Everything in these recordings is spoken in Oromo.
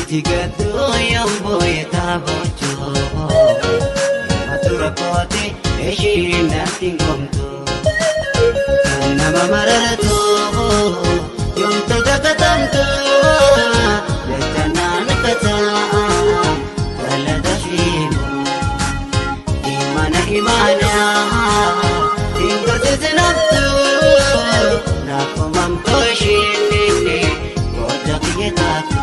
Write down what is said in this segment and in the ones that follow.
Itti gadduu yomboo taaboochoo matura koote ishee natti ngomtu. Kan nama mararatu yoomta dagatamtu jecha naan kataa galata shiimu. Imana imana tingarsiisinaftu naafumamtoo ishee booda kiyya taatu.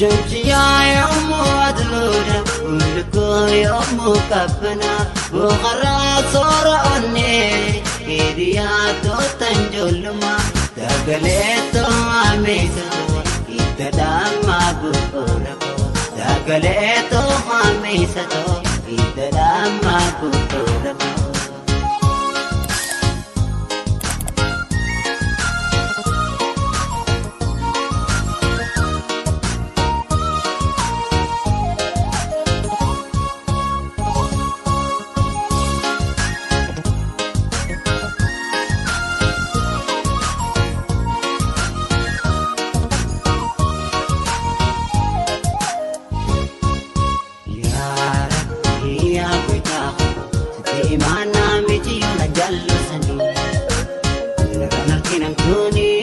Shamsiyaa yommuu aduudha bulkoo yommuu qabbana boqarraa soora onnee hiriyaa tootan ijoollummaa dagaleetoo ameessatoo itti dhaammaa bu'uura koo dagaleetoo ameessatoo itti dhaammaa bu'uura koo. Sitti imaanaa miti yoo na jallisanii. Kan arginan kuni